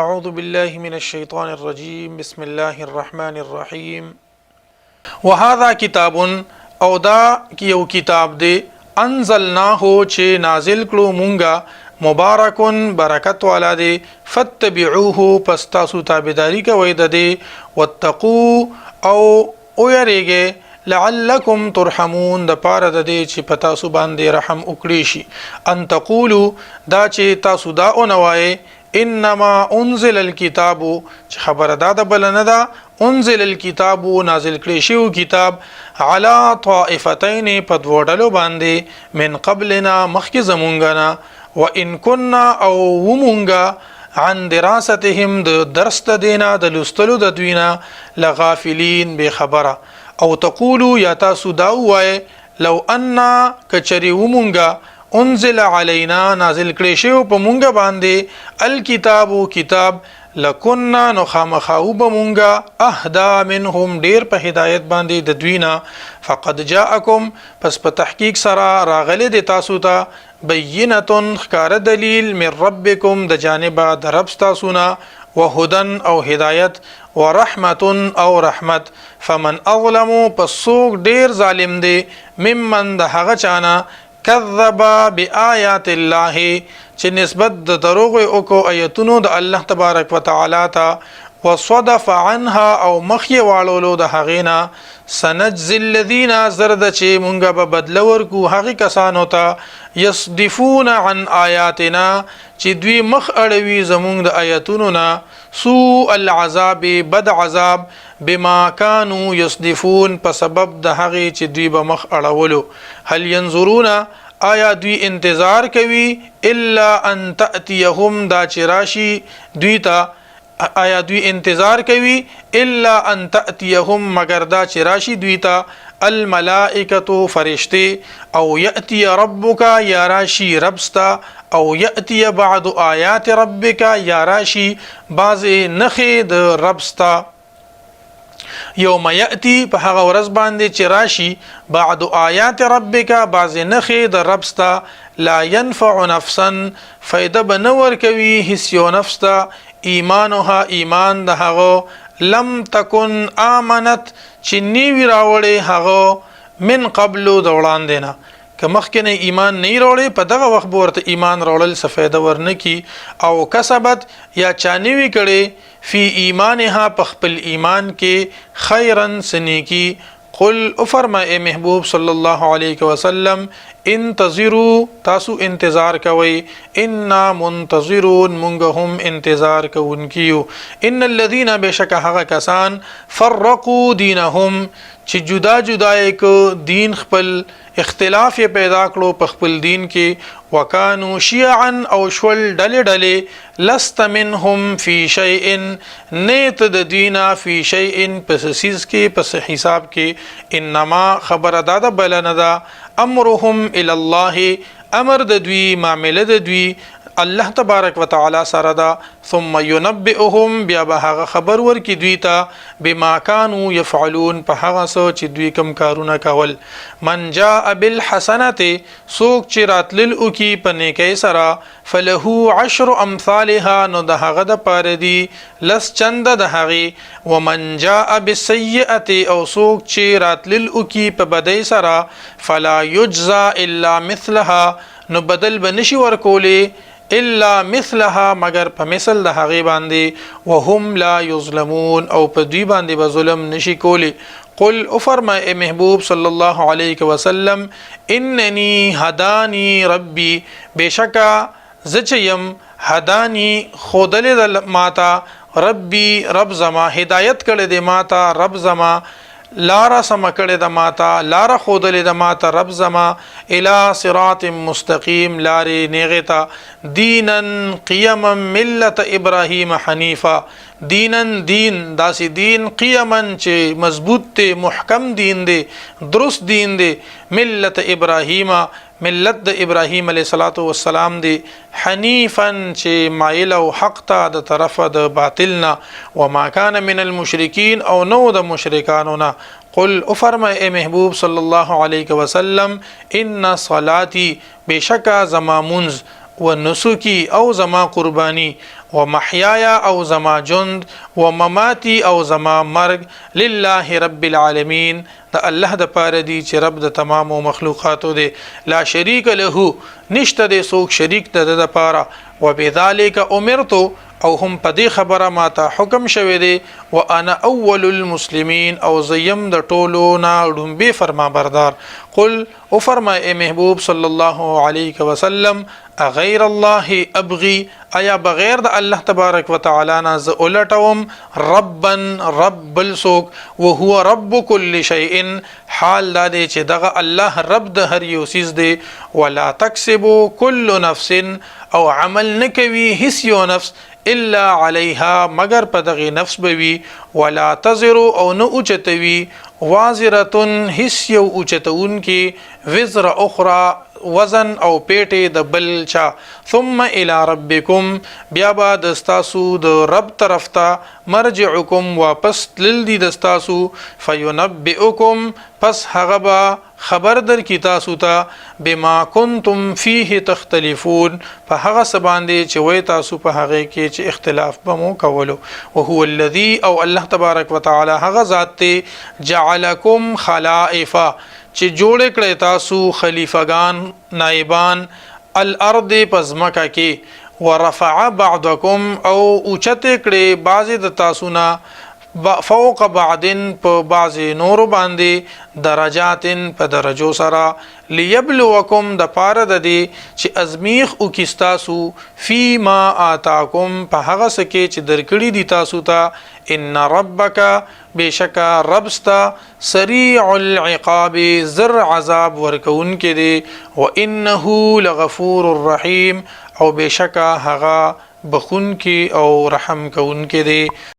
اعوذ بالله من الشیطان الرجیم، بسم الله الرحمن الرحیم. وهذا کتاب، او دا یو کتاب دی، انزلناه، چې نازل کړو مونږه، مبارکن، برکت والا دی، فتبعوه، پس تاسو تابعداري کوئ د دې، واتقو، او ویریږئ، لعلکم ترحمون، د پاره د دې چې په تاسو باندې رحم وکړي شي. ان تقولو، دا چې تاسو دا ونه وایئ، انما انزل الكتاب، چې خبره دا ده بل نه ده، انزل الكتاب، نازل کړی شو کتاب، علی طائفتین، په دوو ډلو باندې، من قبلنا، مخکې زمونږ نه، وان كنا، او ومونږه، عن دراستهم، د درس د دینا، د لوستلو د دوینا، لغافلین، بے خبره. او تقولو، یا تاسو دا وایې، لو ان، کچری ومونږه، انزل علینا، نازل کړی شو په مونږ باندې، الکتاب، کتاب، لکنا، نو خامخا وبه مونږه، اهدا منهم، ډیر په هدایت باندې د دوی نه. فقد جاءکم، پس په تحقیق سره راغلی دی تاسو ته، بینة، ښکاره دلیل، من ربکم، د جانبه د رب ستاسو نه، وهدن، او هدایت، ورحمت، او رحمت. فمن اظلم، پس څوک ډیر ظالم دی، ممن، د هغه چانه، کذب بآیات الله، چې نسبت د دروغ او کو آیتونو د الله تبارک وتعالی ته، وصدف عنها، او مخ یې واړولو د هغې نه. سنجزي الذین، زرد چې مونږ به بدله ورکو هغې کسانو ته، یصدفون عن آیاتنا، چې دوی مخ اړوي زمونږ د آیتونو نه، سوء العذاب، بد عذاب، بما كانوا يصدفون، په سبب د هغې چې دوی به مخ اړولو. هل ينظرون، آیا دوی انتظار کوي، الا ان تأتيهم، دا چې راشي دوی ته، آیا دوی انتظار کوي، الا ان تأتيهم، مگر دا چې راشي دوی ته، الملائکه، فرشتي، او یأتی ربک، یا راشي رب ستا، او یأتی بعض آیات ربک، یا راشي بعضې نښې د رب ستا؟ یوم یأتی، په هغه ورځ باندې چې راشي، بعد آیات ربک، بعضې نښې د رب ستا، لا ينفع نفسا، فایده به نه ورکوي هیڅ یو نفس ته، ایمانها، ایمان د هغه، لم تکن آمنت، چې نیوي راوړې هغه، من قبل، د وړاندې نه. که مخکې نه ایمان نه راوړي، په دغه وخت به ورته ایمان راوړل څه فایده ورنه کي. او کسبت، یا چا نه وي کړې، فی ایمانها، په خپل ایمان کې، خیرا، څه نیکي. قل، وفرما اے محبوب صلی الله علیه وسلم، انتظروا، تاسو انتظار کوئ، انا منتظرون، مونږ هم انتظار کوونکي یو. ان الذين، بشک هغه کسان، فرقوا دینهم، چې جدا جدا یې کو دین خپل، اختلاف یې پیدا کړو په خپل دین کې، وکانو شیعا، او شول ډلې ډلې، لست منهم فی شیء، نیت د دینا، فی شیء، پس سیز کې، پس حساب کې، انما، خبره دا ده بل نه ده، امرهم الی الله، امر د دوی، معامله د دوی الله تبارک وتعالی سره ده، ثم ينبئهم، بیا به هغه خبر ورکي دوی ته، بما كانوا يفعلون، په هغه څه چې دوی کوم کارونه کول. من جاء بالحسنه، څوک چې راتلل وکي په نیکۍ سره، فله عشر امثالها، نو د هغه د پاره دي لس چنده د هغې. ومن جاء بالسیئه، او څوک چې راتلل وکي په بدۍ سره، فلا یجزا الا مثلها، نو بدل به نشي ورکولی، الا مثلها، مگر په مثل د هغې باندې، وهم لا یظلمون، او په دوی باندې به ظلم نشي کولی. قل، افرما اے محبوب صلی الله علیه وسلم، اننی هدانی ربی، بشکا زه چې یم، هدانی، ښودلې ده ماته، ربی، رب زما، هدایت کړی دی ماته رب زما، لاره سمه کړې ده ماته، لاره ښودلې ده ماته رب زما، الی صراط مستقیم، لارې نیغې ته، دینا قیما ملت ابراهیم حنیفا، دینا، دین، داسې دین، قیما، چې مضبوط دی، محکم دین دی، درست دین دی، ملت ابراهیم، ملت د ابراهیم علیه الصلاة والسلام دی، حنیفا، چې مایل او حق ته د طرفه د باطل نه، وما کان من المشرکین، او نو د مشرکانو نه. قل، افرمای اے محبوب صلی الله علیه وسلم، ان صلاتی، بشکا زما منز، و نسکی، او زما قربانی، ومحیای او زما ژوند، ومماتي او زما مرګ، لله رب العالمین، د الله د پاره دی چې رب د تمامو مخلوقاتو دی. لا شریک له، نشته دی څوک شریک د ده دپاره. وبذلک امرت، او هم په دې خبره ما ته حکم شوی دی. وانا اول المسلمین، او زه یم د ټولو نه ړومبی فرمانبردار. قل، او فرمای ای محبوب صلی الله علیه وسلم، اغیر الله ابغي، ایا بغیر د الله تبارک وتعالی نه زه ولټوم ربا، رب بل څوک؟ وهو رب کل شیء، حال دا دی چې دغه الله رب د هر یو څیز دی. ولا تکسب کل نفس، او عمل نه کوي هیڅ یو نفس، الا علیها، مگر په دغه نفس به وي. ولا تزر، او نه اوچتوي، وازرة، هیڅ یو اوچتونکي، وزر اخرى، وزن او پیټې د بل چا. ثم الى ربکم، بیا به د ستاسو د رب طرف ته، مرجعکم، واپس تلل دي د ستاسو. فینبئکم، پس هغه به خبر در کی تاسو ته، بما کنتم فیه تختلفون، په هغه څه باندې چې وای تاسو په هغه کې چې اختلاف به مو کولو. وهو الذی، او الله تبارک وتعالی هغه ذات ته، جعلکم خلائف، چې جوړ کړی تاسو خلیفګان، نائبان، الارض، پزمکه کې. ورفع بعضکم، او اوچته کړي بعضې د تاسو نه، فوق بعض، په بعضې نورو باندې، درجات، په درجو سره، لیبلوکم، د پاره د دې چې ازمیخ وکړي ستاسو، فیما آتاکم، په هغه څه کې چې درکړي دي تاسو ته. ان ربک، بېشکه رب ستا، سریع العقاب، زر عذاب ورکوونکی دی. وانه لغفور الرحیم، او بېشکه هغه بخښونکی او رحم کوونکی دی.